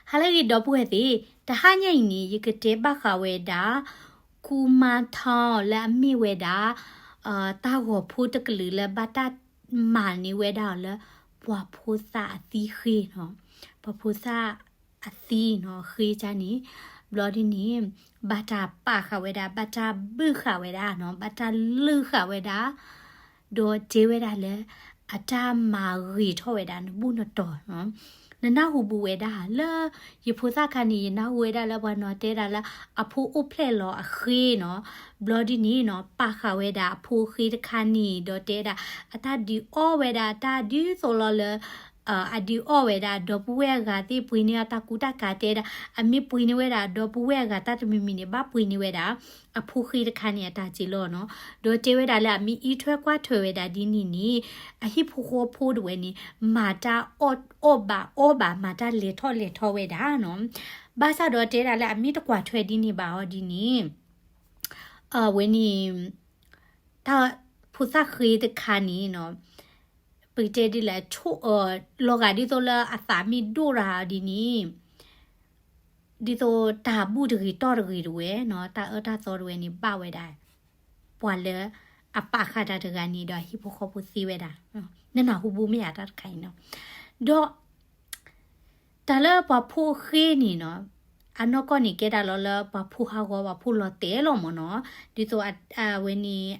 ဟါလၢအဂ့ၤ ဒီပုၢ်ဝဲၢ်သ့ၣ်, တဟါညါအံၤန့ၣ် ယကတဲဘၣ်ဃးဝဲဒၣ် ခူမါထီလၢအမ့ၢ်ဝဲဒၣ် တၢ်ဂီၤဖိတကလုာ်လၢဘၣ်တၢ်မၤန့ၢ်ဝဲဒၣ်အီၤလၢ ပှၤဖိသၣ်အသံဃ့နီၤ, ပှၤဖိသၣ်အသံနီၤ ဃ့ကန့ၣ်, ဘျီဒ်န့ၣ် ဘၣ်တၢ်ပာ်ဃာ်ဝဲဒၣ် ဘၣ်တၢ်ဘုၣ်ဃာ်ဝဲဒၣ်နီၤ, ဘၣ်တၢ်လုၢ်ဃာ်ဝဲဒၣ် ဒီးတဲဝဲဒၣ်လၢ အတၢ်မၤဂ့ၤထီၣ်ဝဲဒၣ်နဘူၣ်နတီၤနီၤ. နနၢ်ဟူဘူးဝဲဒၣ် လၢယဖိသၣ်ခါန့ၣ် ယနၢ်ဟူဝဲဒၣ်လၢပှၤနီၤတဲဒၣ်လၢ အဖိအိၣ်ဖျဲၣ်လီၤအဃ့နီၤ. ဘျီဒ်န့ၣ်နီၤ ပာ်ဃာ်ဝဲဒၣ်အဖိအဃ့တခါန့ၣ် ဒီးတဲဒၣ် အတၢ်ဒုးအီၣ်ဝဲဒၣ် တၢ်ဒ်သိးလီၤလၢ အဒုးအီၣ်ဝဲဒၣ် ဒီပုၢ်ဝဲၢ်အဂၤသ့ၣ် ပှ့ၤန့ၢ်အတၢ်ကူတၢ်ကၤ တဲဒၣ် အမ့ၢ်ပှ့ၤန့ၢ်ဝဲဒၣ် ဒီပုၢ်ဝဲၢ်အဂၤတၢ်တမံၤမံၤန့ၣ် ဘၣ်ပှ့ၤန့ၢ်ဝဲဒၣ် အဖိဃ့တခါန့ၣ် အတၢ်စ့လီၤနီၤ. ဒီးတဲဝဲဒၣ်လၢအမ့ၢ်အံးထွဲကွၢ်ထွဲဝဲဒၣ်ဒ်န့ၣ်န့ၣ် အဟံၣ်ဖိဃီဖိတဝဲန့ၣ် မၤတၢ်အီၣ်အီၣ်ဘၣ်အီၣ်ဘၣ် မၤတၢ်လဲၤထီၣ်လဲၤထီဝဲဒၣ်နီၤ. ဘၣ်ဆၣ်ဒီးတဲဒၣ်လၢအမ့ၢ်တကွၢ်ထွဲဒ်န့ၣ်ဘၣ်အီၤဒ်န့ၣ် အဝဲန့ၣ် တၢ်ဖိသၣ်ဃ့တခါန့ၣ်နီၤ ပကတဲဒ်လဲၣ် လီၤဂာ်ဒ်သိးလၢအသးမ့ၢ်ဒိၣ်ရၤဒ်န့ၣ် ဒ်သိးတၢ်ဘူၣ်တဂ့ၤတီၢ်တဂ့ၤတဝဲနီၤ တၢ်အၢတၢ်သီတဝဲန့ၣ် ဘၣ်ဝဲဒၣ် ပှၤလၢအပာ်ဃာ်တၢ်တဂၤန့ၣ်ဒီး ဟံၣ်ဖိဃီဖိသ့ဝဲဒၣ် နနၢ်ဟူဘူးမ့ၢ်ဧါတၢ်တခါအံၤနီၤ. ဒီး တၢ်လၢပှၤဖိဃ့န့ၣ်နီၤ အနီၢ်ကီၢ်န့ၣ် ကဲဒၣ်လီၤလၢပှၤဖိဟးဂီၤ ပှၤဖိလီၤတဲာ်လီၤမ့ၢ်နီၤ. ဒ်သိးအဝဲန့ၣ်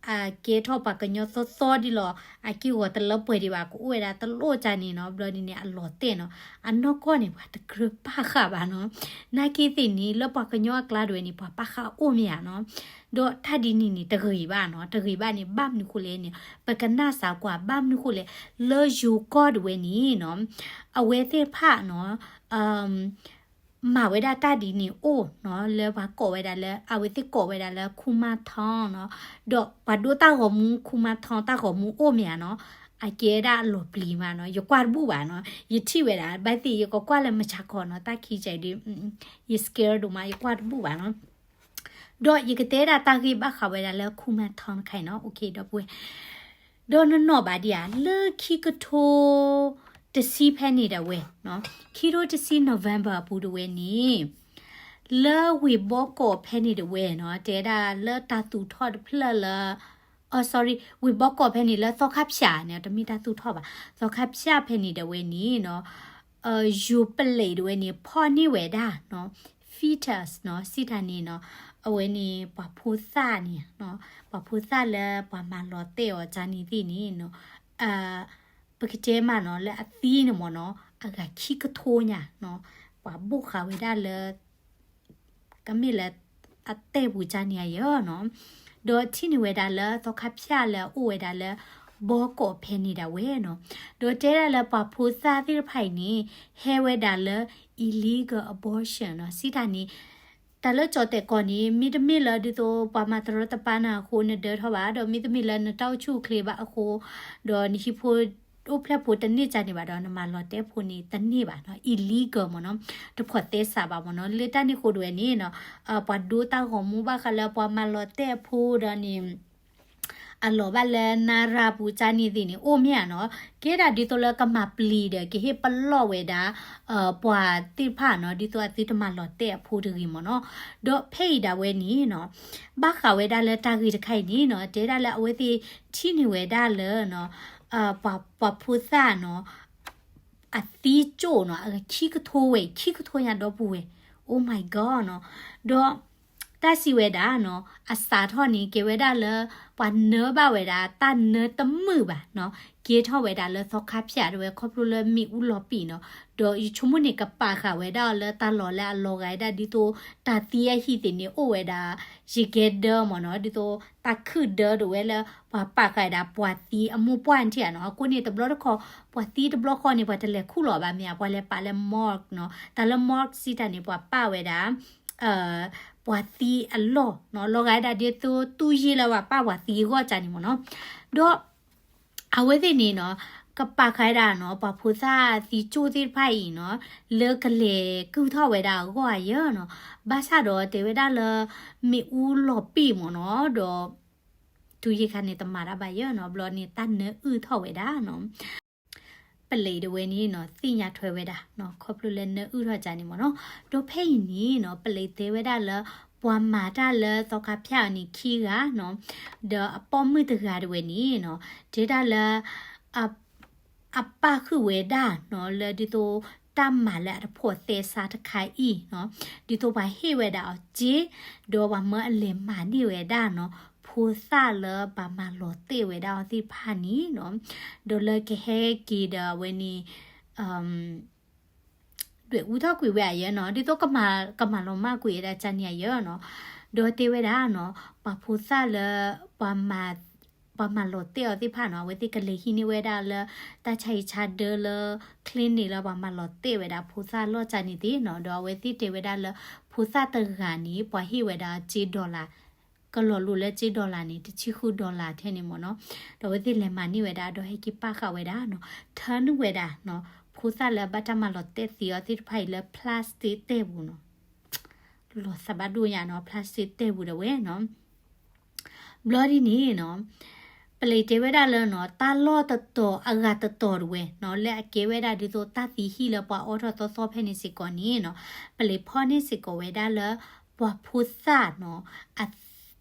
အကဲထီၣ်ပှၤကညီသီသီဒ်လီၤ အက့ၢ်ဂီၤတလၢပှဲၤဒံးဘၣ် ကအိၣ်ဝဲဒၣ်တလိၣ်ကၢ်န့ၣ်နီၤ. ဘျီဒ်န့ၣ် အလီၤတဲာ်နီၤ. အနီၢ်ကီၢ်န့ၣ် ပှၤတကြၢးပာ်ဃာ်ဘၣ်နီၤ. နာ်က့သ့ၣ်န့ၣ် လၢပှၤကညီအကျါတဝဲန့ၣ် ပှၤပာ်ဃာ်အိၣ်မ့ၢ်ဧါနီၤ. ဒီးတၢ်ဒ်န့ၣ်န့ၣ် တဂ့ၤဘၣ်နီၤ. တဂ့ၤဘၣ်န့ၣ် ဘၣ်မနုၤဃိလဲၣ်န့ၣ် ပကနၣ်စၢ်ကွၢ် ဘၣ်မနုၤဃိလဲၣ် လၢယိၤကီၢ်တဝဲန့ၣ်နီၤ အဝဲသ့ၣ်တဖၣ်နီၤ မၤဝဲဒၣ်တၢ်ဒ်န့ၣ်အိၣ်နီၤ လၢပှၤကိးဝဲဒၣ်လၢ အဝဲသ့ၣ်ကိးဝဲဒၣ်လၢ ခူမါထီနီၤ. ဒီးပှၤဒိတၢ်ဂီၤမူ ခူမါထီ တၢ်ဂီၤမူအိၣ်မ့ၢ်ဧါနီၤ. အကဲဒၣ်အလီၤပျံၤမးနီၤ. ယကွၢ်တဘူၣ်ဘၣ်နီၤ. ယထံၣ်ဝဲဒၣ် ဘၣ်သ့ၣ် ယကကွၢ်လၢမုၢ်ဆါခီနီၤ တၢ်ခံကဒုး ယ scare ဒိၣ်မး ယကွၢ်တဘူၣ်ဘၣ်နီၤ. ဒီးယကတဲဒၣ်တၢ်ဂ့ၢ်ဘၣ်ဃးဝဲဒၣ်လၢ ခူမါထီ တခါအံၤနီၤ. ဒီပုၢ်ဝဲၢ် ဒီးနနီၣ်ဘၣ်ဒံးဧါ လၢခံကထိတဆံဖဲန့ၣ်ဒၣ်ဝဲ, ခံကထိတဆံ November အပူၤတဝဲန့ၣ် လၢဝ့ၢ်ဘီကီးဖဲန့ၣ်တဝဲနီၤ တဲဒၣ်လၢတၢ်သူၣ်ထီၣ်တဖျၢၣ်လၢ အ sorry ဝ့ၢ်ဘီကီးဖဲန့ၣ်လၢသီခါဖၠၣ်န့ၣ် တမ့ၢ်တၢ်သူၣ်ထီၣ်ဘၣ် သီခါဖၠၣ်ဖဲန့ၣ်တဝဲန့ၣ်နီၤ ယိၤပလံးတဝဲန့ၣ် ဖီၣ်န့ၢ်ဝဲဒၣ်နီၤ fetus နီၤ စံးတၢ်န့ၣ်နီၤ အဝဲန့ၣ် ပှၤဖိသၣ်န့ၣ် ပှၤဖိသၣ်လၢပှၤမၤလီၤတဲာ်အီၤတၢ်န့ၣ်သ့ၣ်န့ၣ်နီၤ ပကတဲမးနီၤ လၢအသံန့ၣ်မ့ၢ်နီၤ အဂၤခံကထိညါနီၤ ပှၤဘိၣ်ဃာ်ဝဲဒၣ်လၢ ကမ့ၢ်လၢ အတဲာ်ပူၤတၢ်န့ၣ်အယဲၢ်နီၤ ဒီးထံၣ်န့ၢ်ဝဲဒၣ်လၢသီခါဖၠၣ်လၢအအိၣ်ဝဲဒၣ်လၢ ဘီကီးဖဲန့ၣ်ဒၣ်ဝဲနီၤ ဒီးတဲဒၣ်လၢပှၤဖိသၣ်သ့ၣ်တဖၣ်အံၤန့ၣ် ဟဲဝဲဒၣ်လၢ illegal abortion နီၤ စံးတၢ်န့ၣ် တၢ်လၢကၠီၣ်တဲာ်ကီၢ်န့ၣ် မ့တမ့ၢ်လၢဒ်သိးပှၤမၤတရီတပါနၤအဃိ နဒၢထီၣ်ဘၣ် ဒီးမ့တမ့ၢ်လၢနတၢ်အိၣ်ဆူၣ်အိၣ်ချ့ဘၣ်အဃိ ဒီးနဟံၣ်ဖိအိၣ်ဖျဲၣ်ဖိတန့ၢ်တၢ်န့ၣ်ဘၣ်ဒီး နမၤလီၤတဲာ်ဖိန့ၣ်တန့ၢ်ဘၣ်နီၤ illegal မ့ၢ်နီၤ တဖိးသဲစးဘၣ်မ့ၢ်နီၤ လၢတၢ်န့ၣ်အဃိတဝဲန့ၣ်နီၤ ပှၤဒိတၢ်ဂီၤမူဘၣ်ဃးလၢပှၤမၤလီၤတဲာ်အဖိဒီးန့ၣ် အလီၤဘၣ်လၢနရၤပူၤတၢ်န့ၣ်သ့ၣ်န့ၣ် အိၣ်မ့ၢ်ဧါနီၤ ကဲဒၣ်ဒ်သိးလၢကမၤပျံၤဒီး ကဟ့ၣ်ပလီၢ်ဝဲဒၣ် ပှၤသ့ၣ်တဖၣ်နီၤ ဒ်သိးအသုတမၤလီၤတဲာ်အဖိတဂ့ၤမ့ၢ်နီၤ ဒီးဖဲအံၤဒၣ်ဝဲန့ၣ်နီၤ ဘၣ်ဃးဝဲဒၣ်လၢတၢ်ဂ့ၢ်တခါအံၤန့ၣ်နီၤ တဲဒၣ်လၢအဝဲသ့ၣ်ထံၣ်န့ၢ်ဝဲဒၣ်လၢ ပှၤဖိသၣ်နီၤ အသံကၠိၣ်နီၤ အခံကထိဝဲ ခံကထိညါဒီပုၢ်ဝဲၢ် Oh my god နီၤ ဒီး တၢ်စံးဝဲဒၣ်နီၤ အစးထီၣ်န့ၣ် ကဲဝဲဒၣ်လၢ ပှၤနၢဘၣ်ဝဲဒၣ် တၢ်နၢတမုာ်ဘၣ်နီၤ ကဲထီၣ်ဝဲဒၣ်လၢသီခါဖၠၣ်တဝဲ ခီဖျိလၢမ့ၣ်အူလီၤပံာ်နီၤ ဒီးယဆိကမိၣ်န့ၣ် ကပာ်ဃာ်ဝဲဒၣ်အီၤလၢတၢ်လီၢ်လၢအလီၤဂာ်ဝဲဒၣ်ဒ်သိး တၢ်သံအဟံၣ်သ့ၣ်န့ၣ် အိၣ်ဝဲဒၣ် ယကဲဒၢမ့ၢ်နီၤ ဒ်သိး တၢ်ခုၣ်ဒၢတဝဲလၢ ပှၤပာ်ဃာ်ဝဲဒၣ် ပှၤသံအမိၢ်ပှၢ်ထံၣ်ဧါနီၤ အဃိန့ၣ် တဘျီတခီၣ် ပှၤသံတဘျီဃီန့ၣ် ပှၤတလဲၤခူၣ်လီၤဘၣ်မ့ၢ်ဧါ ပှၤလဲၤပာ်လၢ morgue နီၤ တၢ်လၢ morgue စံးတၢ်န့ၣ် ပှၤပာ်ဝဲဒၣ် ပှၤသံအလီၢ်နီၤ လီၤဂာ်ဝဲဒၣ်ဒ်သိး တူၢ်ယ့ၢ်လၢပှၤပာ်ပှၤသံအဂီၢ်တၢ်န့ၣ်မ့ၢ်နီၤ ဒီး အဝဲသ့ၣ်န့ၣ်နီၤ ကပာ်ဃာ်ဝဲဒၣ်နီၤ ပှၤဖိသၣ်သံကၠိၣ်သ့ၣ်တဖၣ်အံၤနီၤ လၢကလဲၤကုၢ်ထီၣ်ဝဲဒၣ်အဂီၢ်အယဲၢ်နီၤ ဘၣ်ဆၣ်ဒီးတဲဝဲဒၣ်လၢ မ့ၣ်အူလီၤပံာ်မ့ၢ်နီၤ ဒီး တူၢ်ယ့ၢ်ခါန့ၣ် တမၤတၢ်ဘၣ်ယဲၢ်နီၤ ဘျီန့ၣ် တၢ်နၢအုၣ်ထီၣ်ဝဲဒၣ်နီၤ ပလံးတဝဲန့ၣ်နီၤ သ့ၣ်ညါထွဲဝဲဒၣ်နီၤ ခီဖျိလၢနၢအုၣ်ထီၣ်ကန့ၣ်မ့ၢ်နီၤ. ဒီးဖဲအံၤန့ၣ်နီၤ ပလံးတဲဝဲဒၣ်လၢ ပှၤမၤတၢ်လၢသီခါဖၠၣ်အီၤန့ၣ်ခံဂၤနီၤ, ဒီးအပိာ်မုၣ်တဂၤတဝဲန့ၣ်နီၤ တဲဒၣ်လၢ အပၣ်ဃုာ်ဝဲဒၣ်နီၤ လၢဒ်သိး တၢ်မၤလၢအတဖိးသဲစးတခါအံၤနီၤ, ဒ်သိးပှၤဟ့ၣ်ဝဲဒၣ်အီၤစ့, ဒီးပှၤမၢအလဲၤမၤန့ၢ်ဝဲဒၣ်နီၤ ဖိသၣ်လၢပှၤမၤလီၤတဲာ်ဝဲဒၣ်အီၤသ့ၣ်တဖၣ်န့ၣ်နီၤ, ဒီးလၢကဟဲက့ၤဒီးအဝဲန့ၣ် ဒွဲၣ်အူထီၣ်ကွံာ်ဝဲအယၢနီၤ, ဒ်သိးကမၤလီၤမၢ်ကွံာ်ဝဲဒၣ်ကန့ၣ်အယၢနီၤ, ဒီးတဲဝဲဒၣ်နီၤ ပှၤဖိသၣ်လၢ ပှၤမၤလီၤတဲာ်အီၤသ့ၣ်တဖၣ်နီၤ အဝဲသ့ၣ်ကလဲၤဟံးန့ၢ်ဝဲဒၣ်လၢ တၢ်ဆါဟံၣ်ဆါဒၢလၢ clinic လၢပှၤမၤလီၤတဲာ်ဝဲဒၣ်ဖိသၣ်လီၢ်ကန့ၣ်သ့ၣ်နီၤ, ဒီးအဝဲသ့ၣ်တဲဝဲဒၣ်လၢ ဖိသၣ်တဂၤန့ၣ် ပှၤဟ့ၣ်ဝဲဒၣ်စ့ dollar ကလီၤလိၤလၢစ့ dollar န့ၣ် တဆံဃု dollar ထဲန့ၣ်မ့ၢ်နီၤ, ဒီးအဝဲသ့ၣ်လဲၤမၤန့ၢ်ဝဲဒၣ် ဒီးဟဲက့ၤပာ်ဃာ်ဝဲဒၣ်နီၤ ထၢနုာ်ဝဲဒၣ်နီၤ ဖိသၣ်လၢအဘၣ်တၢ်မၤလီၤတဲာ်သ့အီၤသ့ၣ်တဖၣ်အံၤလၢ plastic တဲၢ်ပူၤနီၤ, လီၤသးဘၣ်ဒိၣ်ညါနီၤ plastic တဲၢ်ပူၤဒၣ်ဝဲနီၤ ဘျီဒ်န့ၣ်နီၤ ပလံးတဲဝဲဒၣ်လၢနီၤ တၢ်လီၢ်တတီၤအဂၤတတီၤတဝဲနီၤ လၢအကဲဝဲဒၣ်ဒ်သိးတၢ်သံဟံၣ်လၢပှၤအိးထီၣ်သီသီဖဲန့ၣ်စ့ၢ်ကီးန့ၣ်နီၤ, ပလံးဖီၣ်န့ၢ်စ့ၢ်ကီးဝဲဒၣ်လၢ ပှၤဖိသၣ်နီၤ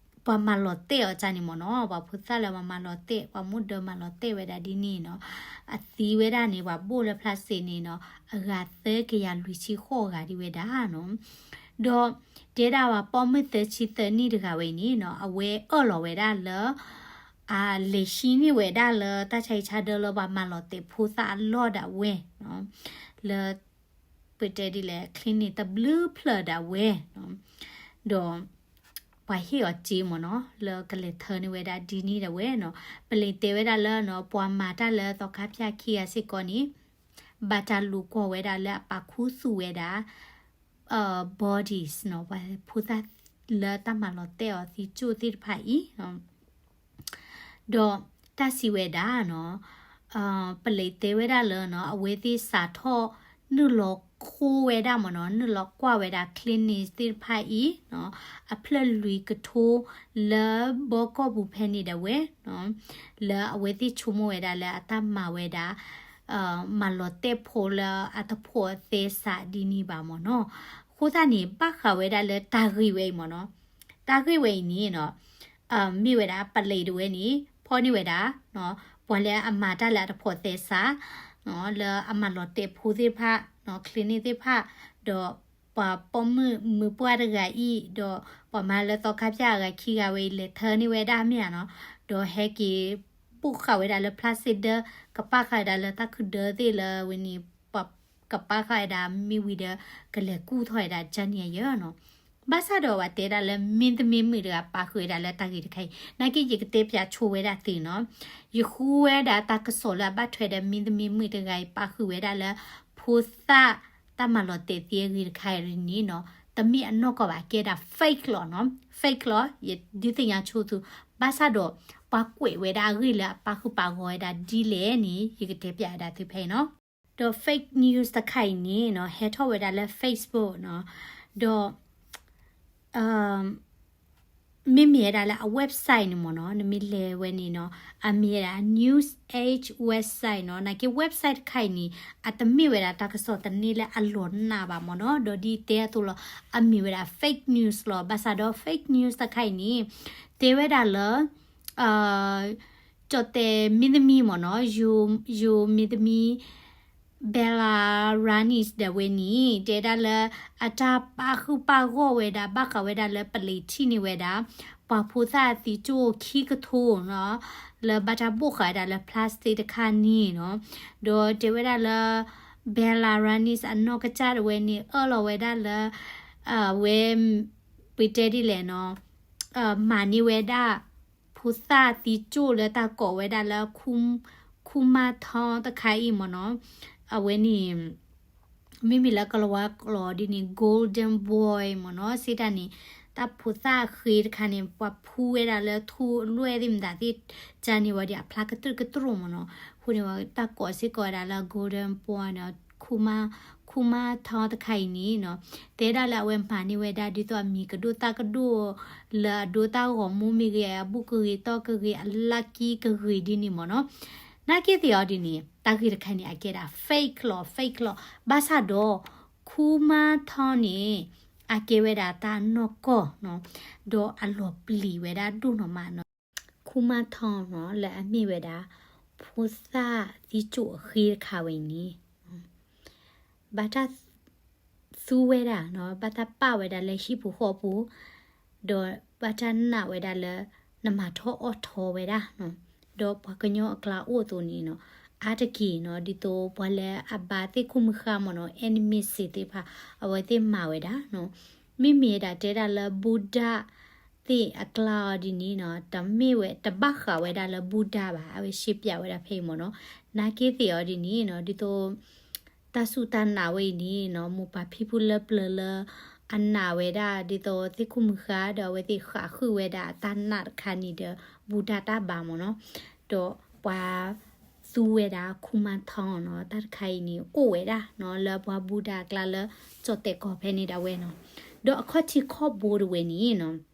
ပှၤမၤလီၤတဲာ်အီၤကန့ၣ်မ့ၢ်နီၤ, ပှၤဖိသၣ်လၢပှၤမၤလီၤတဲာ် ပှၤမူဒါမၤလီၤတဲာ်ဝဲဒၣ်ဒ်န့ၣ်နီၤ, အသံဝဲဒၣ်န့ၣ် ပှၤဘိၣ်လၢ plastic န့ၣ်နီၤ အဂၤသၢကယၤလွံၢ်ဆံဃိးဂၤဒ်ဝဲဒၣ်နီၤ, ဒီးတဲဒၣ်ပှၤပိာ်မုၣ်သၢဆံသၢနံၣ်တဂၤဝဲအံၤန့ၣ်နီၤ အဝဲအၢၣ်လီၤဝဲဒၣ်လၢ အလဲၤဟံးန့ၢ်ဝဲဒၣ်လၢတၢ်ဆါဟံၣ်ဆါဒၢလၢပှၤမၤလီၤတဲာ်ဖိသၣ်အလီၢ်ဒၣ်ဝဲနီၤ, လၢ ပတဲဒ်လဲၣ် clinic တဘျုးဖျၢၣ်ဒၣ်ဝဲနီၤ, ဒီး ပှၤဟ့ၣ်အီၤစ့မ့ၢ်နီၤ လၢကလဲၤထၢန့ၢ်ဝဲဒၣ်ဒ်န့ၣ်ဒၣ်ဝဲနီၤ, ပလံးတဲဝဲဒၣ်လၢနီၤ ပှၤမၤတၢ်လၢသီခါဖၠၣ်ခံဂၤစ့ၢ်ကီးန့ၣ် ဘၣ်တၢ်လူၤကွီၢ်ဝဲဒၣ်လၢအပာ်ခူသူၣ်ဝဲဒၣ် bodies နီၤ ပှၤဖိသၣ်လၢတၢ်မၤလီၤတဲာ်အီၤသံကၠိၣ်သ့ၣ်တဖၣ်အံၤ ဒီးတၢ်စံးဝဲဒၣ်နီၤ, ပလံးတဲဝဲဒၣ်လၢနီၤ အဝဲသ့ၣ်စးထီၣ်နုာ်လီၤခိဝဲဒၣ်မ့ၢ်နီၤ နုာ်လီၤကွၢ်ဝဲဒၣ် clinic သ့ၣ်တဖၣ်အံၤနီၤ အဖျၢၣ်လွံၢ်ကထိလၢဘီကီၢ်ပူၤဖဲန့ၣ်ဒၣ်ဝဲနီၤ, လၢအဝဲသ့ၣ်ဆိကမိၣ်ဝဲဒၣ်လၢအတၢ်မၤဝဲဒၣ် မၤလီၤတဲာ်ဖိလၢအတဖိးသဲစးဒ်န့ၣ်ဘၣ်မ့ၢ်နီၤ, အဃိသတးန့ၣ် ဘၣ်ဃးဝဲဒၣ်လၢတၢ်ဂ့ၢ်ဝဲအံၤမ့ၢ်နီၤ, တၢ်ဂ့ၢ်ဝဲအံၤန့ၣ်နီၤ မ့ၢ်ဝဲဒၣ်ပလံးတဝဲန့ၣ် ဖီၣ်န့ၢ်ဝဲဒၣ် ပှၤလၢအမၤတၢ်လၢအတဖိးသဲစး လၢအမၤလီၤတဲာ်ဖိသ့ၣ်တဖၣ် clinic သ့ၣ်တဖၣ် ဒီးပှၤပိာ်မုၣ်မုၢ်ပှၢ်တဂၤအံၤ ဒီးပှၤမၤလၢသီခါဖၠၣ်အဂၤခံဂၤဝဲအံၤ လဲၤထၢန့ၢ်ဝဲဒၣ်မ့ၢ်ဧါနီၤ, ဒီးဟဲက့ၤ ပိာ်ဃာ်ဝဲဒၣ်လၢ plastic ဒၢ ကပာ်ဃာ်ဝဲဒၣ်လၢတၢ်ခုၣ်ဒၢသ့ၣ်လၢဝဲန့ၣ် ပှၤကပာ်ဃာ်ဝဲဒၣ်မ့ၢ်ဝံၤဒီး ကလဲၤကူၣ်ထီၣ်ဝဲဒၣ်ကန့ၣ်အယၢနီၤ, ဘၣ်ဆၣ်ဒီးပှၤတဲဒၣ်လၢမင်းသမီးမုၣ်တဂၤပာ်ဃုာ်ဝဲဒၣ်လၢတၢ်ဂ့ၢ်တခါအံၤ နာ်က့ယကတဲပၠးဆိဝဲဒၣ်သုနီၤ, ယဃုဝဲဒၣ်တၢ်ကစီၣ်လၢအဘၣ်ထွဲဒီးမင်းသမီးမုၣ်တဂၤအံၤ ပာ်ဃုာ်ဝဲဒၣ်လၢ ဖိသၣ်တၢ်မၤလီၤတဲာ်သ့အဂ့ၢ်တခါအံၤန့ၣ်နီၤ, တမ့ၢ်အနီၢ်ကီၢ်ဘၣ် ကဲဒၣ် fake လီၤနီၤ, fake လီၤ, ယဒုးသ့ၣ်ညါဆိသု, ဘၣ်ဆၣ်ဒီး ပှၤကွဲးဝဲဒၣ်အဂ့ၢ်လၢအပာ်ဃုာ်ပာ်ဂီၤဝဲဒၣ်ဒ်လဲၣ်န့ၣ် ယကတဲပၠးဝဲဒၣ်သုဖဲအံၤနီၤ, ဒီး fake news တခါအံၤန့ၣ်နီၤ ဟဲထီၣ်ဝဲဒၣ်လၢ Facebook နီၤ, ဒီး မ့မ့ၢ်ဝဲဒၣ်လၢအ website န့ၣ်မ့ၢ်နီၤ, နမ့ၢ်လဲၤဝဲန့ၣ်နီၤ, အမ့ၢ်ဝဲဒၣ် News Edge website နီၤ, နာ်က့ website တခါအံၤန့ၣ် အတမ့ၢ်ဝဲဒၣ်တၢ်ကစီၣ်တန့ၢ်လၢအလီၤနာ်ဘၣ်မ့ၢ်နီၤ, ဒီးဒ်တဲအသိးလီၤ, အမ့ၢ်ဝဲဒၣ် fake news လီၤ, ဘၣ်ဆၣ်ဒီး fake news တခါအံၤန့ၣ် တဲဝဲဒၣ်လၢ ကၠီၣ်တဲာ်မင်းသမီးမ့ၢ်နီၤ, ယိၤမင်းသမီး Bella Ranis ဒၣ်ဝဲန့ၣ် တဲဒၣ်လၢ အတၢ်ပာ်ဃုာ်ပာ်ဂီၢ်ဝဲဒၣ် ဘၣ်ဃးဝဲဒၣ်လၢပလံးထံၣ်န့ၢ်ဝဲဒၣ် ပှၤဖိသၣ်အသံကၠိၣ်ခံကထိနီၤ, လၢဘၣ်တၢ်ဘိၣ်ဃာ်ဝဲဒၣ်လၢ plastic တခါန့ၣ်နီၤ, ဒီးတဲဝဲဒၣ်လၢ Bella Ranis အနီၢ်ကစၢ်ဒၣ်ဝဲန့ၣ် အၢၣ်လီၤဝဲဒၣ်လၢ အဝဲ ပတဲဒ်လဲၣ်နီၤ, မၤန့ၢ်ဝဲဒၣ် ဖိသၣ်သံကၠိၣ်လၢတၢ်ကိးဝဲဒၣ်လၢ ခူမါထီ တခါအံၤမ့ၢ်နီၤ, အဝဲန့ၣ် မ့မ့ၢ်လၢကလၤဝါကျိာ်ဒ်န့ၣ် golden boy မ့ၢ်နီၤ, စံးတၢ်န့ၣ် တၢ်ဖိသၣ်ဃ့တခါန့ၣ် ပှၤဖူဝဲဒၣ်လၢထူလွဲၢ်သ့ၣ်မတၤသ့ၣ် ကန့ၣ်ဝဲဒၣ်အဖျါကတြူၢ်ကတြူၢ်မ့ၢ်နီၤ, အဃိန့ၣ် တၢ်ကိးစ့ၢ်ကီးဝဲဒၣ်လၢ golden boy နီၤ, ခူမါထီတခါအံၤန့ၣ်နီၤ, တဲဒၣ်လၢအဝဲမၤန့ၢ်ဝဲဒၣ်ဒ်သိးအမံၤကဒိၣ်သၣ်ကဒိၣ် လၢအဒိတၢ်ဂီၤမူမ့ၢ်ဂ့ၤ အဘူၣ်ကဂ့ၤတီၢ်ကဂ့ၤ အလါကံကဂ့ၤဒ်န့ၣ်မ့ၢ်နီၤ, နာ်က့သ့ၣ်အီၤဒ်န့ၣ် တၢ်ဂ့ၢ်တခါန့ၣ် အကဲဒၣ် fake လီၤ, fake လီၤ. ဘၣ်ဆၣ်ဒီး ခူမါထီန့ၣ် အကဲဝဲဒၣ်တၢ်နီၢ်ကီၢ်နီၤ, ဒီးအလီၤပျံၤဝဲဒၣ်ဒိၣ်နီၢ်မးနီၤ. ခူမါထီနီၤ လၢအမ့ၢ်ဝဲဒၣ် ဖိသၣ်သံကၠိၣ်အဃ့တခါဝဲအံၤန့ၣ် ဘၣ်တၢ်သူဝဲဒၣ်နီၤ, ဘၣ်တၢ်ပာ်ဝဲဒၣ်လၢဟံၣ်ပူၤဃီပူၤ, ဒီးဘၣ်တၢ်နာ်ဝဲဒၣ်လၢ နမၤထီၣ်အီၣ်ထီဝဲဒၣ်နီၤ, ဒီးပှၤကညီအကျါအိၣ်အသိးန့ၣ်နီၤ, အါတက့ၢ်နီၤ ဒ်သိးပှၤလၢအဘါသ့ၣ်ခိၣ်မုၢ်ဃါမ့ၢ်နီၤ, animist သ့ၣ်တဖၣ် အဝဲသ့ၣ်မၤဝဲဒၣ်နီၤ. မ့မ့ၢ်ဒၣ်တဲဒၣ်လၢ Buddha သ့ၣ်အကျါအီၤဒ်န့ၣ်နီၤ, တမ့ၢ်ဝဲ တဘၣ်ဃးဝဲဒၣ်လၢ Buddha ဘၣ်, အဝဲရှင်းပြဝဲဒၣ်ဖဲအံၤမ့ၢ်နီၤ. နာ်က့သ့ၣ်အီၤဒ်န့ၣ်နီၤ, ဒ်သိး တၢ်စူၢ်တၢ်နာ်ဝဲအံၤန့ၣ်နီၤ, မိၢ်ပၢ်ဖံဖုလၢပျၢၤလၢ အနာ်ဝဲဒၣ် ဒ်သိးသ့ၣ်ခိၣ်မုၢ်ဃါ ဒီးအဝဲသ့ၣ်ဃးဃုာ်ဝဲဒၣ်အတၢ်နာ်တခါန့ၣ်ဒီး Buddha တၢ်ဘါမ့ၢ်နီၤ, ဒီးပှၤသူဝဲဒၣ်ခူမါထီနီၤ, တၢ်တခါအံၤန့ၣ် အိၣ်ဝဲဒၣ်နီၤ လၢပှၤ Buddha အကျါလၢ ကၠီၣ်တဲာ်ကီၢ်ဖဲန့ၣ်ဒၣ်ဝဲနီၤ. ဒီးအခီၣ်ထံးခီၣ်ဘိတဝဲန့ၣ်နီၤ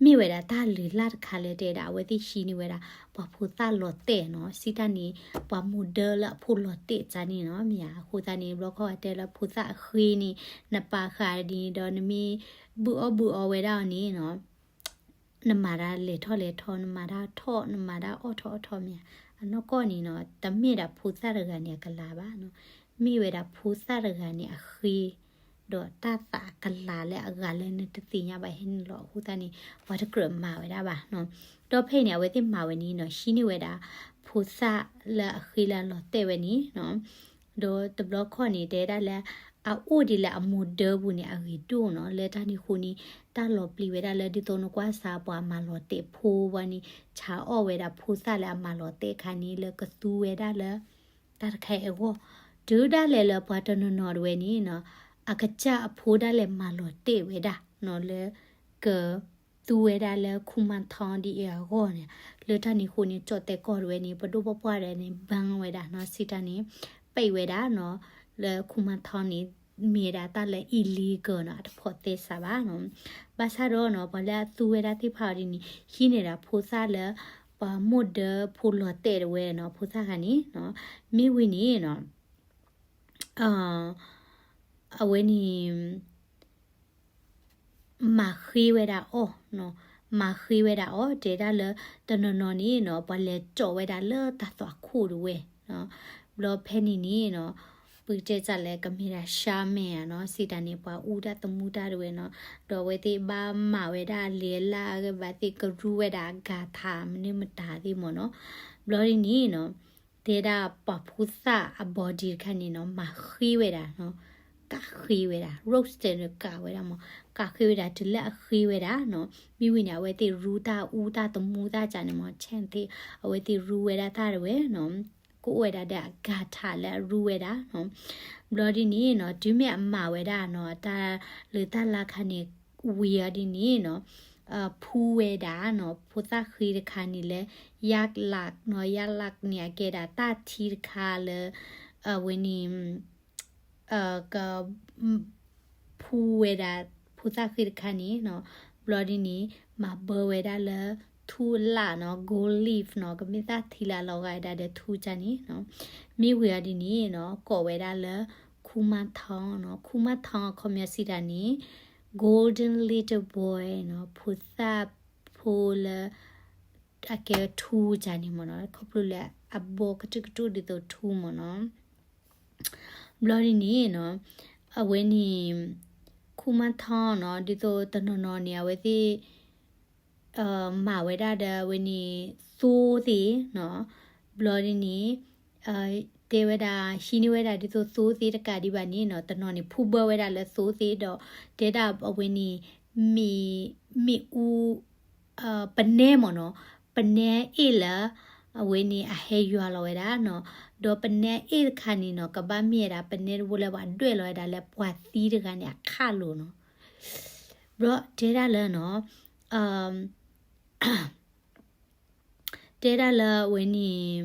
မ့ၢ်ဝဲဒၣ်တၢ်လုၢ်လၢ်တခါလၢတဲဒၣ် အဝဲသ့ၣ်ဟံးန့ၢ်ဝဲဒၣ် ပှၤဖိသၣ်လီၤတဲာ်နီၤ, စံးတၢ်န့ၣ် ပှၤမိၢ်ဒၢလၢအဖိလီၤတဲာ်တၢ်န့ၣ်နီၤ, မ့ၢ်ဧါ. အဃိသတးန့ၣ် ဘျီခီၣ်တဲလၢဖိသၣ်အဃ့န့ၣ် နပာ်ဃာ်ဒ်န့ၣ်ဒီး နမ့ၢ်ဘုၣ်အီၣ်ဘုၣ်အီဝဲဒၣ်အီၤန့ၣ်နီၤ နမၤတၢ်လဲၤထီၣ်လဲၤထီ, နမၤတၢ်ထီၣ်, နမၤတၢ်အီၣ်ထီၣ်အီထီၣ်မ့ၢ်ဧါ. အနီၢ်ကီၢ်န့ၣ်နီၤ, တမ့ၢ်ဒၣ်ဖိသၣ်တဂၤန့ၣ်အကလၤဘၣ်နီၤ, မ့ၢ်ဝဲဒၣ်ဖိသၣ်တဂၤန့ၣ်အဃ့, ဒီးတၢ်သးအကလၤလၢအဂၤလၢနတသ့ၣ်ညါဘၣ်ဟဲန့ၣ်လီၤ. အဃိသတးန့ၣ် ပှၤတကြၢးမၤဝဲဒၣ်ဘၣ်နီၤ. ဒီးဖဲအံၤန့ၣ် အဝဲသ့ၣ်မၤဝဲန့ၣ်နီၤ, ဟံးန့ၢ်ဝဲဒၣ် ဖိသၣ်လၢအဃ့လၢအလီၤတဲာ်ဝဲန့ၣ်နီၤ ဒီးတဘျီခီၣ်န့ၣ် တဲဒၣ်လၢ အအိၣ်ဒ်လၢအမိၢ်ဒၢပူၤန့ၣ် အဂ့ၤဒိၣ်နီၤ. လၢတၢ်န့ၣ်အဃိန့ၣ် တၢ်လီၤပျံၤဝဲဒၣ်လၢ ဒ်သိးနကွၢ်စၢ်ပှၤမၤလီၤတဲာ်ဖိဝဲန့ၣ် ဆါအီၣ်ဝဲဒၣ်ဖိသၣ်လၢအမၤလီၤတဲာ်အခါန့ၣ် လၢကသူဝဲဒၣ်လၢ တၢ်တခါအံၤအဂီၢ်. တုၤဒၣ်လဲာ်လၢပှၤတနီၤနီၤတဝဲန့ၣ်နီၤ, အကစၢ်အဖိဒၣ်လဲာ်မၤလီၤတဲာ်ဝဲဒၣ်နီၤ, လၢက သူဝဲဒၣ်လၢခူမါထီဒ်အံၤအဂီၢ်န့ၣ်, လၢတၢ်န့ၣ်အဃိန့ၣ် ကၠီၣ်တဲာ်ကီၢ်တဝဲန့ၣ် ပဒိၣ်ပပှၢ်တဝဲန့ၣ် ဘၣ်ဝဲဒၣ်နီၤ, စံးတၢ်န့ၣ် ပံးဝဲဒၣ်နီၤ, လၢခူမါထီန့ၣ် မ့ၢ်ဝဲဒၣ်တၢ်လၢ illegal နီၤ, အတဖိးသဲစးဘၣ်နီၤ. ဘၣ်ဆၣ်ဒီးနီၤ ပှၤလၢအသူဝဲဒၣ်သ့ၣ်တဖၣ်အီၤဒ်န့ၣ် ဟံးန့ၢ်ဒၣ်ဖိသၣ်လၢ ပှၤမိၢ်ဒၢဖိလီၤတဲာ်တဝဲနီၤ, ဖိသၣ်တဂၤန့ၣ်နီၤ, မ့ၢ်ဝံၤန့ၣ်နီၤ အဝဲန့ၣ် မၤဃ့ဝဲဒၣ်အီၤနီၤ, မၤဃ့ဝဲဒၣ်အီၤ တဲဒၣ်လၢ တနီၤနီၤန့ၣ်နီၤ ပှၤလဲၤကၠီၣ်ဝဲဒၣ်လၢတၢ်သွၣ်ခိၣ်တဝဲနီၤ, ဘျီဖဲန့ၣ်န့ၣ်နီၤ ပကတဲစးလဲၣ် ကမ့ၢ်ဒၣ် shaman နီၤ, စံးတၢ်န့ၣ် ပှၤအူတၢ်သမူတၢ်တဝဲနီၤ, ဒီးအဝဲသ့ၣ်ဘၣ်မၤဝဲဒၣ်လဲၤလၢအဂ့ၢ်ဘၣ်သ့ၣ်ကရူဝဲဒၣ်အဂၤထးမနုၤမတၤသ့ၣ်မ့ၢ်နီၤ, ဘျီဒ်န့ၣ်နီၤ တဲဒၣ်ပှၤဖိသၣ်အ body တခါန့ၣ်နီၤ မၤဃ့ဝဲဒၣ်နီၤ, ကးဃ့ဝဲဒၣ် roasted န့ၣ် ကးဝဲဒၣ်မး, ကးဃ့ဝဲဒၣ်တုၤလၢအဃ့ဝဲဒၣ်နီၤ, မ့ၢ်ဝံၤန့ၣ် အဝဲသ့ၣ်ရူတၢ်အူတၢ်သမူတၢ်ကၢ်န့ၣ်မး ဆဲၣ်သ့ၣ် အဝဲသ့ၣ်ရူဝဲဒၣ်တၢ်တဝဲနီၤ, ကအိၣ်ဝဲဒၣ်ဒီးအဂၤထးလၢအရူဝဲဒၣ်နီၤ, ဘျီဒ်န့ၣ်နီၤ တုၤမ့ၢ်အမၤဝဲဒၣ်နီၤ တၢ်လုၢ်တၢ်လၢ်ခါန့ၣ် ဝံၤအီၤဒ်န့ၣ်နီၤ ဖူဝဲဒၣ်နီၤ ဖိသၣ်ဃ့တခါန့ၣ်လၢ ယၣ်လးနီၤ, ယၣ်လးန့ၣ် အကဲဒၣ်တၢ်ထံတခါလၢ အဝဲန့ၣ် က ဖူဝဲဒၣ် ဖိသၣ်ဃ့တခါန့ၣ်နီၤ, ဘျီဒ်န့ၣ် မၤဘၢဝဲဒၣ်လၢ ထူအလၣ်နီၤ, gold leaf နီၤ, ကမ့ၢ်တၢ်ထံလၢအလီၤဂာ်ဝဲဒၣ်ဒီးထူကၢ်န့ၣ်နီၤ, မ့ၢ်ဝံၤအီၤဒ်န့ၣ်နီၤ ကိးဝဲဒၣ်လၢ ခူမါထီနီၤ, ခူမါထီအခီပညီစံးတၢ်န့ၣ် golden little boy နီၤ, ဖိသၣ်ဖိလၢ အကဲထူကၢ်န့ၣ်မ့ၢ်နီၤ, ခီဖျိလၢအဘီကတုာ်ကတုာ်ဒ်သိးထူမ့ၢ်နီၤ, ဘျီဒ်န့ၣ်နီၤ အဝဲန့ၣ် ခူမါထီနီၤ ဒ်သိးတနီၤနီၤန့ၣ် အဝဲသ့ၣ် မၤဝဲဒၣ်ဒီးအဝဲန့ၣ် သိသ့ၣ်နီၤ, ဘျီဒ်န့ၣ် တဲဝဲဒၣ် ဟံးန့ၢ်ဝဲဒၣ်ဒ်သိးသိသ့ၣ်တကးဒံးဘၣ်န့ၣ်နီၤ, တနီၤန့ၣ် ဖူဘၢဝဲဒၣ်လၢသိသ့ၣ်ဒီး တဲဒၣ်အဝဲန့ၣ် မ့ၣ် မ့ၣ်အူ ပနဲမ့ၢ်နီၤ, ပနဲအ့ၣ်လၢ အဝဲန့ၣ်အဟဲယွၤလီၤဝဲဒၣ်နီၤ, ဒီးပနဲအ့ၣ်တခါန့ၣ်နီၤ ကဘၣ်မ့ၢ်ဝဲဒၣ် ပနဲတဘိလၢပှၤဒွဲၣ်လီၤဝဲဒၣ်လၢပှၤသံတဂၤန့ၣ်အခၣ်လိၤနီၤ, ဘျီတဲဒၣ်လၢနီၤ တဲဒၣ်လၢအဝဲန့ၣ်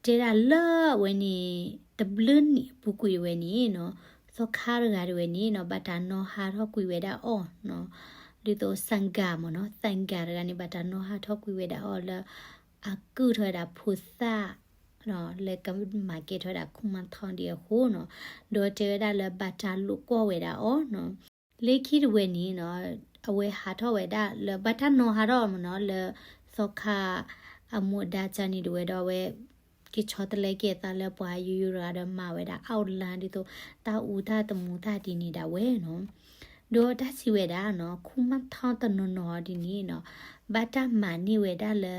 တဲဒၣ်လၢအဝဲန့ၣ် တဘျုးနံၣ်အပူၤကွံာ်ဝဲန့ၣ်နီၤ, သီခါတဂၤတဝဲန့ၣ်နီၤ ဘၣ်တၢ်နီၤဟးထီၣ်ကွံာ်ဝဲဒၣ်အီၤနီၤ, ဒ်သိး သံဃာ မ့ၢ်နီၤ, သံဃာ တဂၤန့ၣ် ဘၣ်တၢ်နီၤဟးထီၣ်ကွံာ်ဝဲဒၣ်အီၤလၢ အကုၢ်ထီၣ်ဝဲဒၣ်ဖိသၣ် လၢကမၤကဲထီၣ်ဝဲဒၣ် Ku Manthan ဒံးအဃိနီၤ, ဒီးတဲဝဲဒၣ်လၢဘၣ်တၢ်လိာ်ကွီၢ်ဝဲဒၣ်အီၤနီၤ. လၢခံတဝဲန့ၣ်နီၤ, အဝဲဟးထီၣ်ဝဲဒၣ်လၢဘၣ်တၢ်နီၤဟးထီၣ်မ့ၢ်နီၤ လၢသီခါအမူဒါကန့ၣ်တဝဲဒီး အဝဲ က့ၤဆီတလဲက့ၤအသးလၢပှၤယူယူတဂၤဒီး မၤဝဲဒၣ် outline ဒ်သိး တၢ်အူတၢ်သမူတၢ်ဒ်န့ၣ်ဒၣ်ဝဲနီၤ. ဒီးတၢ်စံးဝဲဒၣ်နီၤ Ku Manthan တနီၤနီၤဒ်န့ၣ်နီၤ, ဘၣ်တၢ်မၤန့ၢ်ဝဲဒၣ်လၢ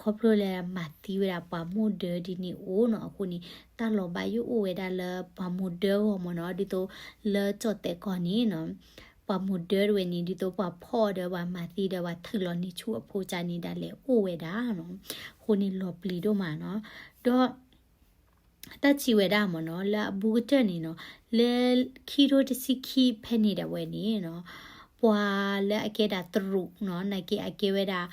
ခီဖျိလၢမၤသံဝဲဒၣ်ပှၤမိၢ်ဒၢဒ်န့ၣ်အိၣ်နီၤ, အဃိန့ၣ် တၢ်လီၤဘၣ်ယိၣ်အိၣ်ဝဲဒၣ်လၢပှၤမိၢ်ဒၢဂီၢ်မ့ၢ်နီၤ, ဒ်သိးလၢကၠီၣ်တဲာ်ကီၢ်န့ၣ်နီၤ ပှၤမိၢ်ဒၢတဝဲန့ၣ် ဒ်သိးပှၤဖီၣ်ဒီးပှၤမၤသံဒီးပှၤထုးလီၤန့ၢ်ဆူၣ်အဖိကန့ၣ်ဒၣ်လဲာ်အိၣ်ဝဲဒၣ်နီၤ, အဃိန့ၣ်လီၤပျံၤဒိၣ်မးနီၤ. ဒီး တၢ်စံးဝဲဒၣ်မ့ၢ်နီၤ လၢအဘူးကတၢၢ်န့ၣ်နီၤ, လၢခံထိတဆံခံဖဲန့ၣ်ဒၣ်ဝဲန့ၣ်နီၤ, ပှၤလၢအကဲဒၣ်တရူးနီၤ နာ်က့အကဲဝဲဒၣ်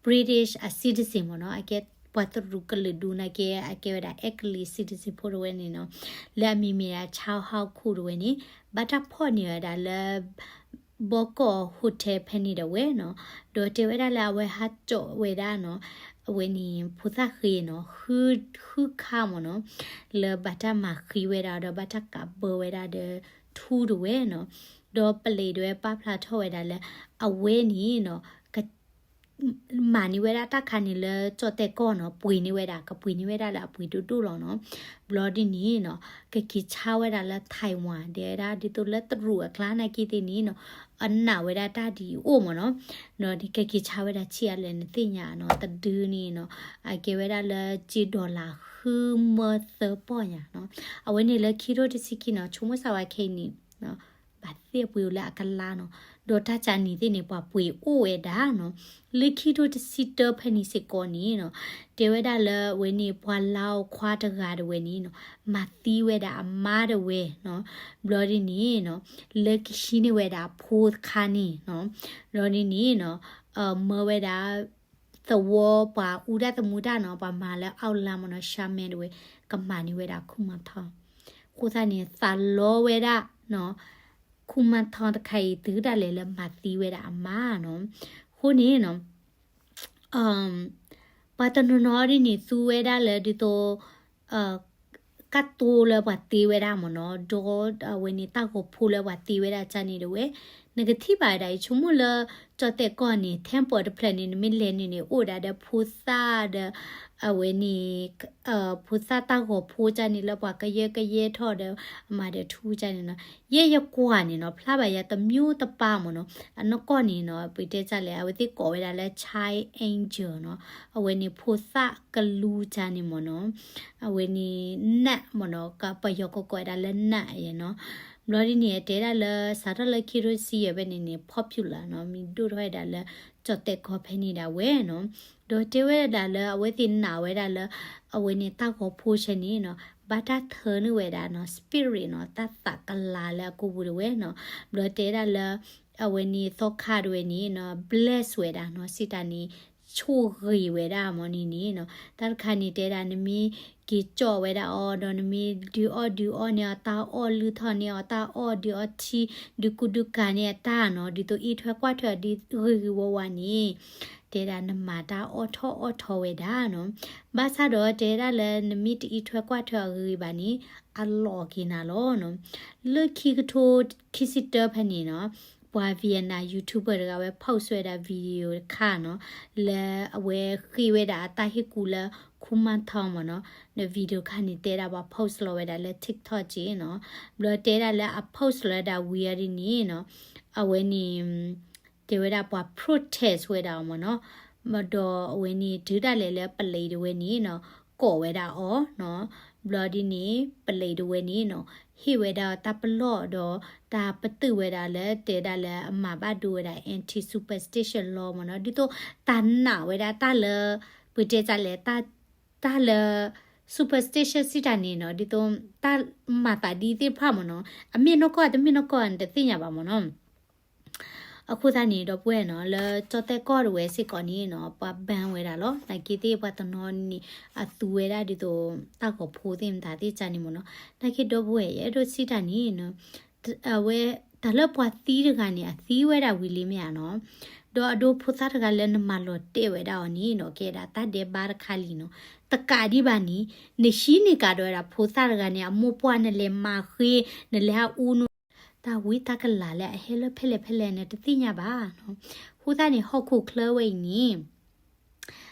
British အ citizen မ့ၢ်နီၤ, အကဲပှၤတရူးကလုာ်ဒူၣ်နာ်က့ အကဲဝဲဒၣ်အဲကလံး citizen ဖိတဝဲန့ၣ်နီၤ, လၢအမံၤမ့ၢ်ဒၣ် Chao Hao Koo တဝဲန့ၣ် ဘၣ်တၢ်ဖီၣ်န့ၢ်ဝဲဒၣ်လၢ ဘီကီၢ် hotel ဖဲန့ၣ်ဒၣ်ဝဲနီၤ, ဒီးတဲဝဲဒၣ်လၢအဝဲဟးကၠီၣ်ဝဲဒၣ်နီၤ, အဝဲန့ၣ်ဖိသၣ်ဃ့နီၤ, ဃုခါမ့ၢ်နီၤ, လၢဘၣ်တၢ်မၤဃံဝဲဒၣ်ဒီးဘၣ်တၢ်ကးဘၢဝဲဒၣ်ဒီးထူတဝဲနီၤ, ဒီးပလံးတဝဲပာ်ဖျါထီၣ်ဝဲဒၣ်လၢ အဝဲန့ၣ်နီၤ က မၤန့ၢ်ဝဲဒၣ်တၢ်ခါန့ၣ်လၢကၠီၣ်တဲာ်ကီၢ်နီၤ, ပှ့ၤန့ၢ်ဝဲဒၣ် ကပှ့ၤန့ၢ်ဝဲဒၣ်လၢအပှ့ၤဒိၣ်ဒိၣ်လီၤနီၤ. ဘျီဒ်န့ၣ်နီၤ ကက့ၤဆါဝဲဒၣ်လၢ Taiwan ဒဲဝဲဒၣ် ဒ်သိးလၢတရူးအကျါနာ်က့သ့ၣ်န့ၣ်နီၤ, အနာ်ဝဲဒၣ်တၢ်ဒ်အံၤအိၣ်မ့ၢ်နီၤ, ဒီးကက့ၤဆါဝဲဒၣ်ဆံးအါလဲၣ်နသ့ၣ်ညါနီၤ, တဒုန့ၣ်နီၤ အကဲဝဲဒၣ်လၢကၠ့ dollar ဃုမၢသၢပီၢ်ညါနီၤ. အဝဲန့ၣ်လၢခံထိတဆံခံနီၤ, ဆိကမိၣ်စၢ်ဝဲခဲအံၤန့ၣ် ဘၣ်သ့ၣ်ပှ့ၤအိၣ်လၢအကလါနီၤ, ဒီးတၢ်ကန့ၣ်သ့ၣ်န့ၣ် ပှၤပှ့ၤအိၣ်ဝဲဒၣ်နီၤ, လၢခံထိတဆံတၢဖဲန့ၣ်စ့ၢ်ကီးန့ၣ်နီၤ, တဲဝဲဒၣ်လၢအဝဲန့ၣ် ပှၤလါအိၣ်ခွါတဂၤတဝဲန့ၣ်နီၤ, မၤသံဝဲဒၣ်အမါတဝဲနီၤ, ဘျီဒ်န့ၣ်နီၤ လၢကဟံးန့ၢ်ဝဲဒၣ်အဖိတခါန့ၣ်နီၤ, ဘျီဒ်န့ၣ်နီၤ မၢဝဲဒၣ် သဝီပှၤအူတၢ်သမူတၢ်နီၤ, ပှၤမၤလၢ outline မ့ၢ်နီၤ, shaman တဝဲ ကမၤန့ၢ်ဝဲဒၣ် Ku Manthan. အဃိသတးန့ၣ် သးလီဝဲဒၣ်နီၤ, Ku Manthan တခါအံၤ တုၤဒၣ်လဲာ်လၢမၤသံဝဲဒၣ်အမါနီၤ. အဃိန့ၣ်နီၤ ပှၤတနီၤနီၤဒ်န့ၣ် သူဝဲဒၣ်လၢဒ်သိး ကတိၤလၢပှၤသ့ဝဲဒၣ်မ့ၢ်နီၤ, ဒီးအဝဲန့ၣ်တၢ်ဂီၤဖိလၢပှၤသ့ဝဲဒၣ်ကန့ၣ်တဝဲ, နကထံၣ်ဘၣ်ဝဲဒၣ်အံၤ ဆိကမိၣ်လၢ ကၠီၣ်တဲာ်ကီၢ်န့ၣ် temple တဖျၢၣ်န့ၣ် နမ့ၢ်လဲၤန့ၣ်န့ၣ် အိၣ်ဒၣ်ဒီးဖိသၣ်ဒီး အဝဲန့ၣ် ဖိသၣ်တၢ်ဂီၤဖိကန့ၣ်လၢပှၤကယၢကယဲထီၣ်ဒီး အမၤဒီးထူကန့ၣ်နီၤ, ယဲယကွၢ်န့ၣ်နီၤ ဖျါဘၣ်ယၤတမျိုးတပါမ့ၢ်နီၤ, အနီၢ်ကီၢ်န့ၣ်နီၤ ပတဲတၢ်လဲၣ် အဝဲသ့ၣ်ကိးဝဲဒၣ်လၢ child angel နီၤ, အဝဲန့ၣ်ဖိသၣ်ကလူကန့ၣ်မ့ၢ်နီၤ, အဝဲန့ၣ် နၢၣ်မ့ၢ်နီၤ ပယီၤကိးကိးဝဲဒၣ်လၢနၢၣ်နီၤ, ဘျီဒ်န့ၣ် တဲဒၣ်လၢ စးထီၣ်လၢခံထိတဆံယဲၢ်ဖဲန့ၣ်န့ၣ် popular နီၤ, မ့ၢ်ဒိၣ်ထီၣ်ဝဲဒၣ်လၢ ကၠီၣ်တဲာ်ကီၢ်ဖဲန့ၣ်ဒၣ်ဝဲနီၤ, ဒီးတဲဝဲဒၣ်လၢအဝဲသ့ၣ်နာ်ဝဲဒၣ်လၢ အဝဲန့ၣ်တၢ်ဂီၤဖိဆဲန့ၣ်နီၤ ဘၣ်တၢ်ထၢနုာ်ဝဲဒၣ်နီၤ spirit နီၤ တၢ်သးကလၤလၢအကိာ်ပူၤတဝဲနီၤ, ဘျီတဲဒၣ်လၢ အဝဲန့ၣ်သီခါတဝဲန့ၣ်နီၤ bless ဝဲဒၣ်နီၤ စံးတၢ်န့ၣ် ဆိၣ်ဂ့ၤဝဲဒၣ်မ့ၢ်န့ၣ်န့ၣ်နီၤ, တၢ်တခါန့ၣ်တဲဒၣ် နမ့ၢ်က့ၤကၠီၣ်ဝဲဒၣ်အီၤ ဒီးနမ့ၢ်ဒုးအီၣ်ဒုးအီန့ၢ်အီၤတၢ်အီၣ် လုၢ်ထီၣ်န့ၢ်အီၤတၢ်အီၣ် ဒုးအီထံ ဒုးကူဒုးကၤန့ၢ်အတၢ်နီၤ ဒ်သိးအံးထွဲကွၢ်ထွဲအီၤဒ်ဂ့ၤဂ့ၤဝါဝါန့ၣ် တဲဒၣ်နမၤတၢ်အီၣ်ထီၣ်အီၣ်ထီဝဲဒၣ်နီၤ, ဘၣ်ဆၣ်ဒီးတဲဒၣ်လၢနမ့ၢ်တအံးထွဲကွၢ်ထွဲအီၤဂ့ၤဂ့ၤဘၣ်န့ၣ် အလီၤက့ၤနၤလီၤနီၤ, လၢခံကထိခံဆံတၢဖဲန့ၣ်နီၤ ပှၤ Vietnam YouTuber တဂၤဝဲ post ဝဲဒၣ် video တခါနီၤ လၢအဝဲဃ့ဝဲဒၣ်အတၢ်ဟ့ၣ်ကူလၢ Ku Manthan မ့ၢ်နီၤ, ဒီး video တခါန့ၣ် တဲဒၣ်ပှၤ post လီၤဝဲဒၣ်လၢ TikTok က့နီၤ, ဘျီတဲဒၣ်လၢအ post လီၤဝဲဒၣ်ဝံၤအီၤဒ်န့ၣ်နီၤ အဝဲန့ၣ် တဲဝဲဒၣ်ပှၤ protest ဝဲဒၣ်အီၤမ့ၢ်နီၤ, ဒီးအဝဲန့ၣ် တုၤဒၣ်လဲာ်လၢပလံးတဝဲန့ၣ်နီၤ ကိးဝဲဒၣ်အီၤနီၤ, ဘျီဒ်န့ၣ် ပလံးတဝဲန့ၣ်နီၤ ဟ့ၣ်ဝဲဒၣ်တၢ်ပလီၢ်ဒီး တၢ်ပတုာ်ဝဲဒၣ်လၢတဲဒၣ်လၢအမၤဘၣ်ဒိဝဲဒၣ် anti superstition law မ့ၢ်နီၤ, ဒ်သိးတၢ်နာ်ဝဲဒၣ်တၢ်လၢ ပတဲတၢ်လဲၣ် တၢ်လၢ superstition စံးတၢ်န့ၣ်နီၤ ဒ်သိးတၢ်မၤသးဒ်သ့ၣ်တဖၣ်မ့ၢ်နီၤ, အမ့ၢ်နီၢ်ကီၢ်တမ့ၢ်နီၢ်ကီၢ်န့ၣ် တသ့ၣ်ညါဘၣ်မ့ၢ်နီၤ. အဃိသတးန့ၣ် ဒီပုၢ်ဝဲၢ်နီၤ လၢကၠီၣ်တဲၣ်ကီၢ်တဝဲစ့ၢ်ကီးန့ၣ်နီၤ ပှၤ ban ဝဲဒၣ်လီၤ. နာ်က့သ့ၣ်ပှၤတနီၤန့ၣ် အသူဝဲဒၣ်ဒ်သိး တၢ်ဂီၤဖိသ့ၣ်မတၤသ့ၣ်တဖၣ်န့ၣ်မ့ၢ်နီၤ. နာ်က့ဒီပုၢ်ဝဲၢ် ယအဲၣ်ဒိးစံးတၢ်န့ၣ်နီၤ အဝဲ တၢ်လၢပှၤသံတဂၤန့ၣ် အသံဝဲဒၣ်ဝံၤလံမ့ၢ်ဧါနီၤ. ဒီးအဒိဖိသၣ်တဂၤလၢနမၤလီၤတဲာ်ဝဲဒၣ်အီၤန့ၣ်နီၤ ကဲဒၣ်တၢ်ဒဲးဘးတခါလံနီၤ. တကးဒံးဘၣ်န့ၣ် နဟံးန့ၢ်ကဒီးဝဲဒၣ်ဖိသၣ်တဂၤန့ၣ် အမိၢ်ပှၢ် နလဲၤမၤဃ့ နလဲၤဟးအူန တၢ်ဝံတၢ်ကလၤလၢအဟဲလၢဖဲလဲၣ်ဖဲလဲၣ် နတသ့ၣ်ညါဘၣ်နီၤ. အဃိသတးန့ၣ် ဟီၣ်ခိၣ်ချၢဝဲအံၤန့ၣ်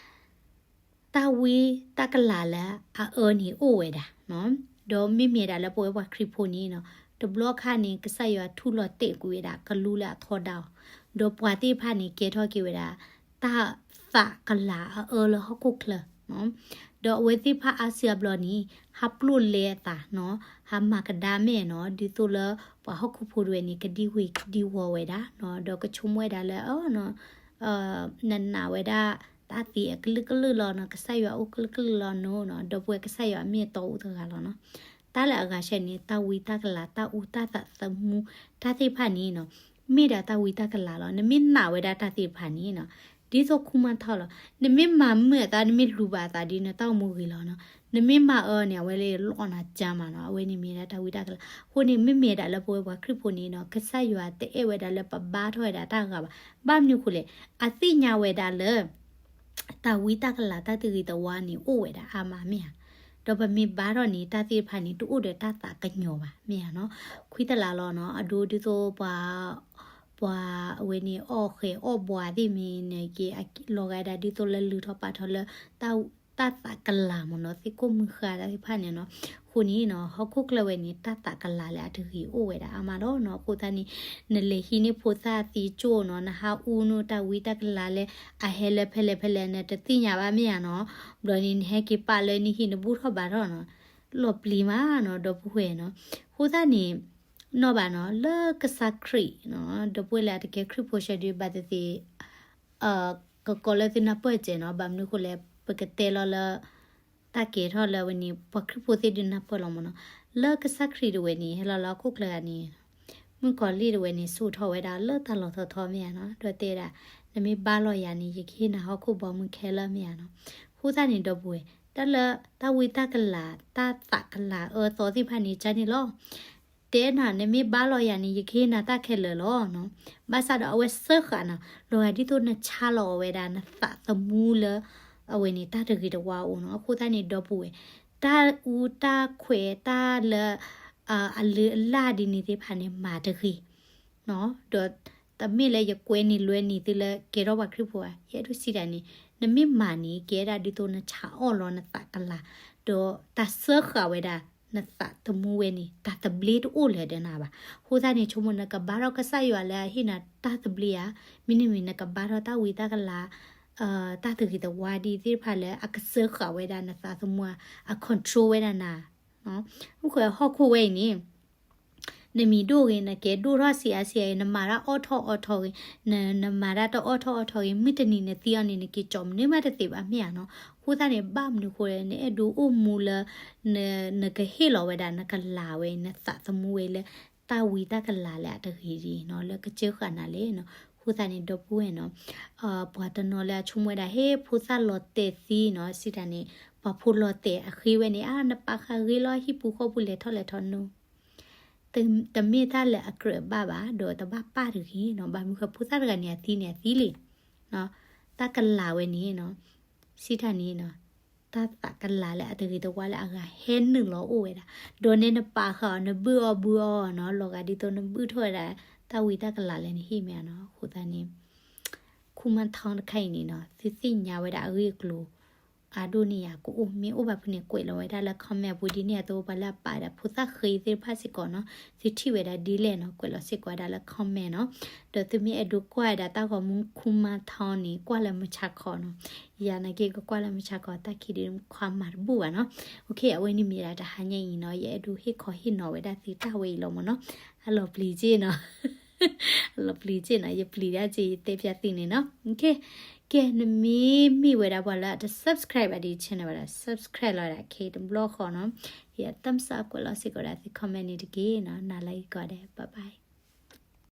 တၢ်ဝံတၢ်ကလၤလၢအအၢန့ၣ်အိၣ်ဝဲဒၣ်နီၤ. ဒီးမ့မ့ၢ်ဒၣ်လၢပဝဲပှၤခရံာ်ဖိန့ၣ်နီၤ တဘျီခါန့ၣ် ကစၢ်ယွၤထူလီၤတဲာ်ကွံာ်ဝဲဒၣ်ကလူလၢအထီဒါအီၤ, ဒီးပှၤသ့ၣ်တဖၣ်န့ၣ် ကဲထီၣ်က့ၤဝဲဒၣ် တၢ်သးကလၤအအၢလၢဟီၣ်ခိၣ်ချၢနီၤ. ဒီးအဝဲသ့ၣ်တဖၣ်အါစုအါဘျီန့ၣ် ဟးပျိၢ်လဲအသးနီၤ, ဟးမၤကဒါမဲာ်နီၤ, ဒ်သိးလၢပှၤဟီၣ်ခိၣ်ဖိတဝဲန့ၣ် ကဒံဝ့ၤကဒံဝီၤဝဲဒၣ်နီၤ, ဒီးကဆိကမိၣ်ဝဲဒၣ်လၢ နနာ်ဝဲဒၣ် တၢ်သ့အကလုာ်ကလုာ်လီၤနီၤ, ကစၢ်ယွၤအိၣ်ကလုာ်ကလုာ်လီၤနီၤ, ဒီပုၢ်ဝဲၢ် ကစၢ်ယွၤအမ့ၢ်အတီအိၣ်တဂၤလီၤနီၤ. တၢ်လၢအဂၤဆၢန့ၣ် တၢ်ဝံတၢ်ကလၤ တၢ်အူတၢ်သးသမူ တၢ်သ့ၣ်တဖၣ်န့ၣ်နီၤ, မ့ၢ်ဒၣ်တၢ်ဝံတၢ်ကလၤလီၤ. နမ့ၢ်နာ်ဝဲဒၣ်တၢ်သ့ၣ်တဖၣ်န့ၣ်နီၤ, ဒ်သိးခူမါထီလီၤ, နမ့ၢ်မၤမုာ်အသး နမ့ၢ်လူၤဘၣ်အသးဒ်နတၢ်အိၣ်မူဂ့ၤလီၤနီၤ. နမ့ၢ်မၤအၢန့ၣ် အဝဲလၢလီၢ်နၤကၢမးနီၤ, အဝဲန့ၣ်မ့ၢ်ဒၣ်တၢ်ဝံတၢ်ကလၤ. အဃိန့ၣ် မ့မ့ၢ်ဒၣ်လၢပဝဲပှၤခရံာ်ဖိန့ၣ်နီၤ, ကစၢ်ယွၤတအဲၣ်ဝဲဒၣ်လၢပဘါထီၣ်ဝဲဒၣ်တၢ်ဂၤဘၣ်. ဘၣ်မနုၤအဃိလဲၣ်, အသ့ၣ်ညါဝဲဒၣ်လၢ တၢ်ဝံတၢ်ကလၤ တၢ်တဂ့ၤတဝါန့ၣ် အိၣ်ဝဲဒၣ်အါမးမ့ၢ်ဧါ. ဒီးပမ့ၢ်ဘါထီၣ်န့ၣ် တၢ်သ့ၣ်တဖၣ်န့ၣ် တအိၣ်ဒီးတၢ်သးကညီၤဘၣ်မ့ၢ်ဧါနီၤ. ခွံတလးလီၤနီၤ, အဒိဒ်သိးပှၤ ပှၤအဝဲန့ၣ် အီၣ်ဃဲၤအီၣ်ဘှါသ့ၣ်မ့ၢ်န့ၣ်က့ၤ လီၤဂာ်ဒၣ်ဒ်သိးလၢလုၢ်ထီၣ်ပာ်ထီၣ်လၢ တၢ်သးကလၤမ့ၢ်နီၤ, သ့ၣ်ကိၢ်မုၢ်ဃါတၢ်သ့ၣ်တဖၣ်န့ၣ်နီၤ. အဃိန့ၣ်နီၤ ဟီၣ်ခိၣ်ချၢဝဲန့ၣ် တၢ်သးကလၤလၢအတဂ့ၤအိၣ်ဝဲဒၣ်အါမးလီၤနီၤ. အဃိသတးန့ၣ် နလဲၤဟံးန့ၢ်ဖိသၣ်သံကၠိၣ်နီၤ, နဟးအူနုာ်တၢ်ဝံတၢ်ကလၤလၢ အဟဲလၢဖဲလဲၣ်ဖဲလဲၣ် နတသ့ၣ်ညါဘၣ်မ့ၢ်ဧါနီၤ. ဘျီန့ၣ် နဟဲက့ၤပာ်လၢနဟံၣ် နဘူၣ်ထီၣ်ဘါထီၣ်နီၤ, လီၤပျံၤမးနီၤ ဒီပုၢ်ဝဲၢ်နီၤ. အဃိသတးန့ၣ် နီၢ်ဘၣ်နီၤ လၢကစၢ်ခရံာ်နီၤ, ဒီပုၢ်ဝဲၢ်လၢအတကဲခရံာ်ဖိဆၢဒုးဘၣ်သ့ၣ်သ့ၣ် ကကိးလၢသုနၢ်ပၢၢ်စဲးနီၤ, ဘၣ်မနုၤအဃိလဲၣ် ပကတဲလီၤလၢ တၢ်ကဲထီၣ်လၢအဝဲန့ၣ် ပှၤခရံာ်ဖိသ့ၣ်ဒုးနၢ်ပၢၢ်လီၤမ့ၢ်နီၤ. လၢကစၢ်ခရံာ်တဝဲန့ၣ် ဟဲလီၤလၢဟီၣ်ခိၣ်ချၢဂၤန့ၣ် မုၣ်ကီၤလံၢ်တဝဲန့ၣ် စိာ်ထီၣ်ဝဲဒၣ်လၢတၢ်လီၢ်ထီထီမ့ၢ်ဧါနီၤ, ဒီးတဲဒၣ် နမ့ၢ်ဘါလီၤယၤန့ၣ် ယကဟ့ၣ်နၤဟီၣ်ခိၣ်ဘီမုၢ်ခဲလၢာ်မ့ၢ်ဧါနီၤ. အဃိသတးန့ၣ် ဒီပုၢ်ဝဲၢ် တၢ်လၢတၢ်ဝံတၢ်ကလၤ တၢ်သးကလၤအၢသီသ့ၣ်တဖၣ်န့ၣ် ကန့ၣ်လီၤ. တဲနၤ နမ့ၢ်ဘါလီၤယၤန့ၣ် ယကဟ့ၣ်နၤတၢ်ခဲလၢာ်လီၤနီၤ. ဘၣ်ဆၣ်ဒီးအဝဲစၢဃာ်နၤ လီၤဂာ်ဒ်သိးနဆါလီၤအီၤဝဲဒၣ် နသးသမူလၢ အဝဲန့ၣ် တၢ်တဂ့ၤတဝါအိၣ်နီၤ. အဃိသတးန့ၣ် ဒီပုၢ်ဝဲၢ် တၢ်အူတၢ်ခွဲးတၢ်လၢ အလုၢ်အလၢ်ဒ်န့ၣ်သ့ၣ်တဖၣ်န့ၣ် မၤတဂ့ၤ ဒီးတမ့ၢ်လၢယကွဲနုာ်လွဲနုာ်သုလၢကဲထီၣ်ပှၤခရံာ်ဖိဘၣ်, ယအဲၣ်ဒိးစံးတၢ်န့ၣ် နမ့ၢ်မၤန့ၣ် ကဲဒၣ်ဒ်သိးနဆါအီၣ်လီၤနသးကလၤ, ဒီးတၢ်စၢဃာ်ဝဲဒၣ် နသးသမူဝဲန့ၣ် တၢ်သဘျ့တအိၣ်လၢၤဒီးနၤဘၣ်. အဃိသတးန့ၣ် ဆိကမိၣ်နကဘါထီၣ်ကစၢ်ယွၤလၢအဟ့ၣ်နၤတၢ်သဘျ့ဧါ, မ့တမ့ၢ်နကဘါထီၣ်တၢ်ဝံတၢ်ကလၤ တၢ်တဂ့ၤတဝါဒ်သ့ၣ်တဖၣ်လၢအကစၢဃာ်ဝဲဒၣ်နသးသမူဧါ, အ control ဝဲဒၣ်နၤ အဃိဟီၣ်ခိၣ်ဝဲအံၤန့ၣ် နမံၤဒိၣ်ဂ့ၤ နကဲဒိၣ်ထီၣ်ဆံးအါဆံးအါဂ့ၤ နမၤတၢ်အီၣ်ထီၣ်အီထီၣ်ဂ့ၤ, နမၤတၢ်တအီၣ်ထီၣ်အီထီၣ်ဂ့ၤ မုၢ်တနံၤနသံအီၤန့ၣ် နက့ၤကၠီမနုၤမးတသ့ဘၣ်မ့ၢ်ဧါနီၤ. အဃိသတးန့ၣ် ဘၣ်မနုၤအဃိလဲၣ် နအဲၣ်ဒိးအိၣ်မူလၢ နကဟ့ၣ်လီၤဝဲဒၣ်နကလၤဝဲ နသးသမူဝဲလၢ တၢ်ဝံတၢ်ကလၤလၢအတဂ့ၤဒ်နီၤ လၢကစၢဃာ်နၤလဲၣ်နီၤ. အဃိသတးန့ၣ် ဒီပုၢ်ဝဲၢ်နီၤ ပှၤတနီၤလၢအဆိကမိၣ်ဝဲဒၣ် ဟ့ၣ်ဖိသၣ်လီၤတဲာ်သံနီၤ စံးတၢ်န့ၣ် ပှၤဖိလီၤတဲာ်အဃ့ဝဲန့ၣ် အါ နပာ်ဃာ်ဂ့ၤလီၤ ဟံၣ်ပူၤဃီပူၤလဲၤထီၣ်လဲၤထီၣ်နီၤ တမ့ၢ်တၢ်လၢအကြၢးဘၣ်ဘၣ် ဒီးတဘၣ်ပာ်တဂ့ၤနီၤ. ဘၣ်မနုၤဃိ ဖိသၣ်တဂၤန့ၣ် အသံန့ၣ် အသံလံ တၢ်ကလၤဝဲန့ၣ်နီၤ စံးတၢ်န့ၣ်နီၤ တၢ်သးကလၤလၢအတဂ့ၤတဝါလၢအဂၤဟဲနုာ်လီၤအိၣ်ဝဲဒၣ် ဒီးန့ၣ်နပာ်ဃာ်အီၤ နဘုၣ်အီၣ်ဘုၣ်အီၣ်နီၤ လီၤဂာ်ဒ်သိးနဘုၣ်ထီၣ်ဝဲဒၣ် တၢ်ဝံတၢ်ကလၤလၢနဟံၣ်မ့ၢ်ဧါနီၤ. အဃိသတးန့ၣ် ခူမါထီတခါအံၤန့ၣ်နီၤ သုသ့ၣ်ညါဝဲဒၣ်အဂ့ၢ်အကျိၤ အါဒိၣ်န့ၢ်ယၤကအိၣ် မ့ၢ်အိၣ်ဘၣ်ဖုန့ၣ် ကွဲးလီၤဝဲဒၣ်လၢ comment အပူၤဒ်န့ၣ်အသိး ပှၤလၢအပာ်ဝဲဒၣ်ဖိသၣ်ဃ့သ့ၣ်တဖၣ်စ့ၢ်ကီးနီၤ သုထံၣ်ဝဲဒၣ်ဒ်လဲၣ်နီၤ ကွဲးလီၤစ့ၢ်ကီးဝဲဒၣ်လၢ comment နီၤ. ဒီးသုမ့ၢ်အဲၣ်ဒိးကွၢ်ဝဲဒၣ်တၢ်ဂီၤမူခူမါထီန့ၣ် ကွၢ်လၢမုၢ်ဆါခီနီၤ ယၤနာ်က့ကကွၢ်လၢမုၢ်ဆါခီ တၢ်ခံးဒုးခွါမၤတဘူၣ်ဘၣ်နီၤ. အဝဲန့ၣ်မ့ၢ်ဒၣ်တဟါညါအံၤနီၤ ယအဲၣ်ဒိးဟ့ၣ်ခီဟ့ၣ်နီၤဝဲဒၣ်သုတၢ်ဝဲအံၤလီၤမ့ၢ်နီၤ. အလီၤပျံၤက့နီၤ အလီၤပျံၤက့နီၤ ယပျံၤဒၣ်က့ ယတဲပၠးသုန့ၣ်နီၤ. ကဲ နမ့ၢ်မ့ၢ်ဝဲဒၣ်ပှၤလၢအတ subscribe ဘၣ်ဒီး channel ဘၣ်ဒီး subscribe လီၤဝဲဒၣ် ကဲ တဘျီဃီနီၤ ယ thumbs up ကွဲးလီၤစ့ၢ်ကီးဒၣ်သု comment န့ၣ်တက့ၢ်နီၤ နၤလၢအံၤကိးဂၤဒဲး bye bye.